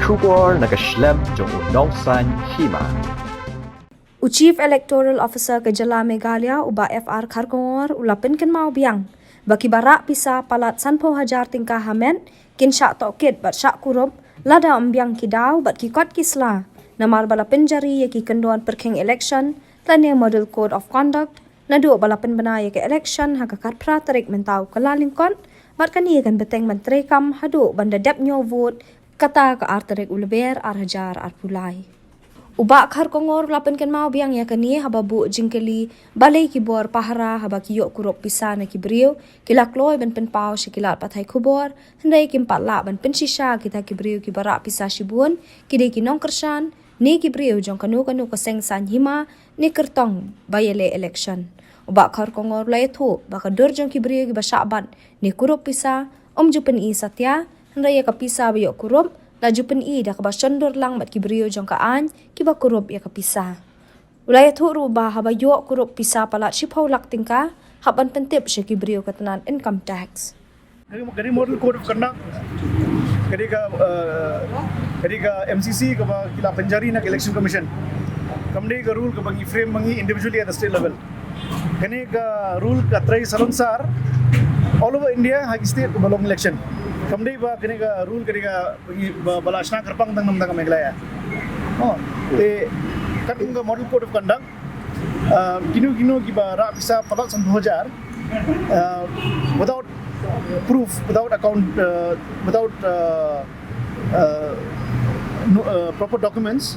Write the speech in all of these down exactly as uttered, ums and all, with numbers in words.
Khubor na ka shlem jong u nongsan hima. U Chief Electoral Officer ka jylla Meghalaya, u Bah F R Kharkongor, u la pynkynmaw biang ba kiba rah pisa palat sanphew hajar tyngka ha met kin shah tohkit bad shah kurup lada ym biang ki daw bad ki kot ki sla, namar ba la pynjari ïa ki kyndon pyrkhing election lane Model Code of Conduct naduh ba la pynbna ïa ka election ha ka khatphra tarik mynta u Kyllalyngkot, bad kane kan bteng ban treikam haduh ban da dep ñiew vote kata ka ar tarik u Lber ar hajar arphew lai. U Bah Kharkongor u la pynkynmaw biang ïa kane haba buh jingkylli balei ki bor pahara haba ki ïoh kurup pisa na ki briew ki la kloi ban pynpaw sha ki lad pathai khubor, hynrei kim pat lah ban pynshisha kita ki briew kiba rah pisa shibun ki dei ki nongkyrshan ne ki briew jong kano kano ka seng saiñ hima ne kyrtong ba ïaleh election. U Bah Kharkongor u la ïathuh ba ka dur jong ki briew kiba shah bat ne kurup pisa ym ju pyni satia, hynrei ïa ka pisa ba ïoh kurup la ju pyni da kaba shon dur lang bad ki briew jong ka aiñ kiba kurup ïa ka pisa. U la ïathuh ruh ba haba ïoh kurup pisa palat shiphew lak tyngka, hap ban pyntip sha ki briew ka tnat income tax. Ka dei, ka dei Model Code of Conduct, ka dei ka, eh, ka dei ka M C C kaba ki la pynjari na ka Election Commission. Kam dei ka rule kaba ngi frame ma ngi individually at the state level. Kane ka rule ka trei salonsar all over India ha ki state kaba long election. Kam dei ba kane ka rule ka dei ka ba, ba la shna kyrpang tang namar tang ka Meghalaya. Oh, te katkum ka Model Code of Conduct, uh, kino kino kiba rah pisa palat sanphew hajar, uh, without proof, without account, uh, without, uh, uh, no, uh, proper documents,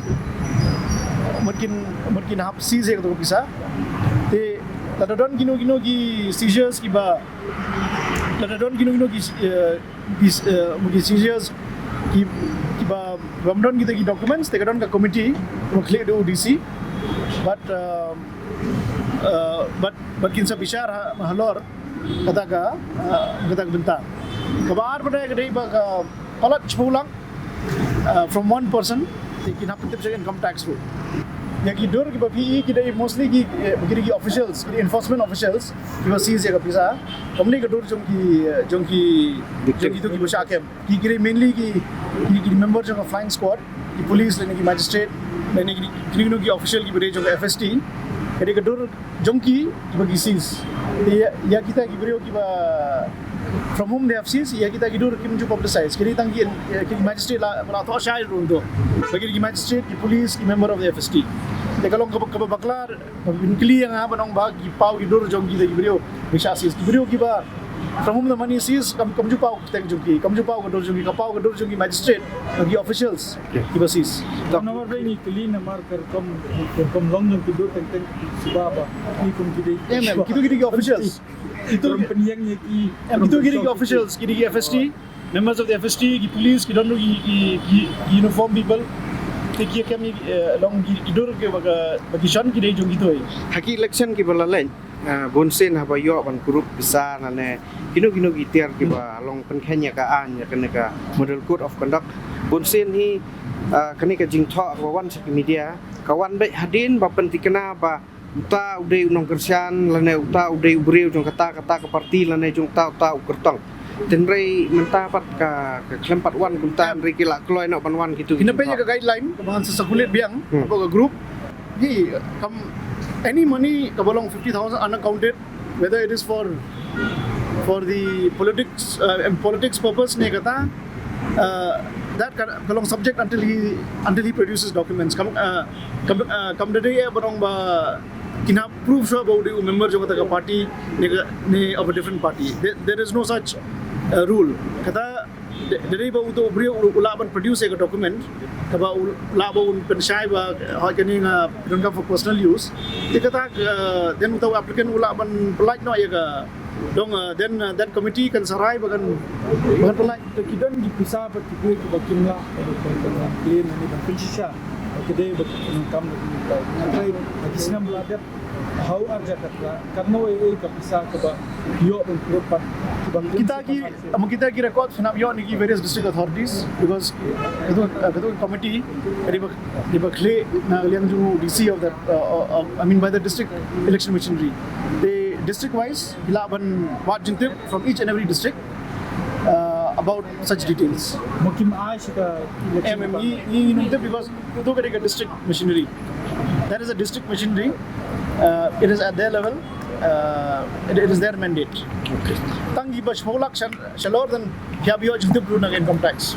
mut kin, mut kin hap seize ïa kato ka pisa. Te lada don kino kino ki seizures kiba, lada don kino kino ki, uh, ki, uh, ki seizures ki, kiba, bym don kita ki documents, te ka don ka committee kaba khlieh da u D C. But, uh, uh, but, but kin sa bishar ha, halor kata ka, uh, kata ka bynta. Kaba ar pat ka dei ba ka palat shiphew lak, uh, from one person, te kin hap pyntip sha income tax ruh. Ïa ki dur kiba phi i ki dei mostly ki, eh, ki dei ki officials, ki dei enforcement officials kiba seize ïa ka pisa. Kam dei ka dur jong ki, eh, jong ki, jong kito kiba shah kem. Ki, ki dei mainly ki, ki, ki member jong ka flying squad, ki police lane ki magistrate, lane ki, ki, ki, ki official kiba dei jong ka F S T. Ka dei ka dur jong ki kiba ki seize. Ïa, ïa kita ki briew kiba, from whom they have seized, ïa kita ki dur kim ju publicize. Ki dei tang ki, ki magistrate la, la thoh shai ruh to. Ba ki dei ki magistrate, ki police, ki member of the F S T. Te ka long kaba, kaba bakla, kaba pynkylla ïa nga ban ong ba ki paw ki dur jong kita ki briew ba shah seize. Ki briew kiba from whom the money is seized, kam, kam ju paw kyrteng jong ki, kam ju paw ka dur jong ki, ka paw ka dur jong ki magistrate, ki officials kiba seize. Namar ba ngi kylli namar ka rukom, ka rukom long jong ki dur teng teng ki shu ba ba ngi kum ki dei. Em, em, kito ki dei ki officials. Kito ki pynïeng ïa ki. Em, kito ki dei ki officials, ki dei ki F S T, members of the F S T, ki police, ki don ruh ki, ki, ki uniform people. Te ki kem, eh, long ki, ki dur kiba ka, ba ki shon ki dei jong kito. Ha ki election kiba la leit, ah, bunsien haba ïoh ban kurup pisa lane kino kino ki tiar kiba long pynkheiñ ïa ka aiñ, ïa kane ka Model Code of Conduct. Bunsien hi, ah, kane ka jingthoh kaba wan sha ki media ka wan beit hadien ba pynthikna ba uta u dei u nongkyrshan lane uta u dei u briew jong kata kata ka party lane jong uta uta u kyrtong. Hynrei mynta pat ka, ka khlem pat wan kumta, hynrei ki la kloi noh ban wan kito. Kine peit ïa ka guideline kaba ngan sa circulate biang hapoh ka group. Hi, kam, any money kaba long fifty thousand unaccounted, whether it is for, for the politics, uh, and politics purpose ne kata, uh, that ka, ka long subject until he, until he produces documents. Kam, uh, kam, uh, kam da dei ïa ba ong ba kin hap proof shuwa ba u dei u member jong kata ka party ne ka, ne of a different party. There, there is no such, uh, rule. Kata da, da dei ba uto u briew u, u lah ban produce ïa ka document kaba u lah ba un pynshai ba, ha, kane nga pyndonkam for personal use. Te kata, uh, then uto u applicant u lah ban pynlait noh ïa ka dong, uh, then, uh, that committee kan sa rai ba kan, ba kan pynlait. Te ki don ki pisa bad ki briew kiba kim lah ban, ban, ban claim ne ban pynshisha ba ki dei ba ki pyndonkam da ki. Hynrei ha ki snem ba la dep, ha u ar hajar khatkhyndai, katno ei ei ka pisa kaba ïoh ban kurup pat kiba kim. Kita ki, amo kita ki record phin hap ïoh na ki various district authorities, because katu, katu committee ka dei ba, dei ba khlieh na liang jong u D C of that, uh, uh, uh, I mean by the district election machinery. Te district wise ki lah ban wad jingtip from each and every district. Uh, about such details. Mo kim ai shi ka election. Em em i i nung te because itu ka district machinery. That is a district machinery. Uh, it is at their level. Uh, it, it is their mandate. Tang ki ba shiphew lak shalor dan phi hap ïoh jingtip ruh na income tax.